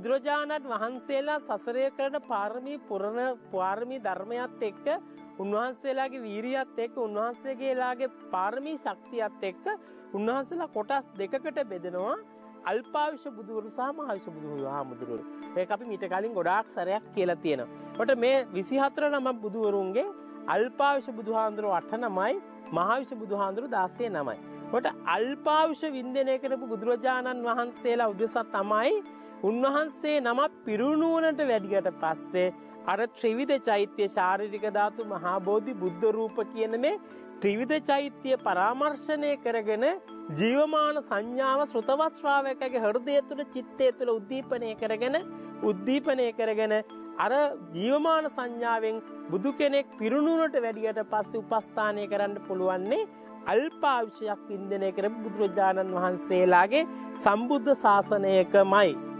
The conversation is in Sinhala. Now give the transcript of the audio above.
බුදුරජාණන් වහන්සේලා සසරේ කරන පාරමී පුරණ පාරමී ධර්මයත් එක්ක, උන්වහන්සේලාගේ වීරියත් එක්ක, උන්වහන්සේලාගේ පාරමී ශක්තියත් එක්ක උන්වහන්සේලා කොටස් දෙකකට බෙදෙනවා. අල්පායුෂ බුදුවරු සහ මහායුෂ බුදුවරු හාමුදුරුවරු. මේක අපි මීට කලින් ගොඩාක් සැරයක් කියලා තියෙනවා. කොට මේ 24 නම බුදුවරුන්ගෙන් අල්පායුෂ බුදුහාමුදුරුවෝ 8 නමයි, මහායුෂ බුදුහාමුදුරුවෝ 16 නමයි. කොට අල්පායුෂ වින්දනය කරපු බුදුරජාණන් වහන්සේලා උදෙසා තමයි උන්වහන්සේ නමක් පිරුණුවනට වැඩියට පස්සේ අර ත්‍රිවිධ චෛත්‍ය, ශාරීරික ධාතු, මහා බෝධි, බුද්ධ රූප කියන මේ ත්‍රිවිධ චෛත්‍ය පරාමර්ශණය කරගෙන ජීවමාන සංඥාව ශ්‍රුතවත් ශ්‍රාවකගේ හෘදය තුළ, චිත්තය තුළ උද්දීපනය කරගෙන අර ජීවමාන සංඥාවෙන් බුදු කෙනෙක් පිරුණුවනට වැඩියට පස්සේ උපස්ථානය කරන්න පුළුවන්නේ අල්පායුෂයක් වින්දනය කරපු බුදුරජාණන් වහන්සේලාගේ සම්බුද්ධ ශාසනයකමයි.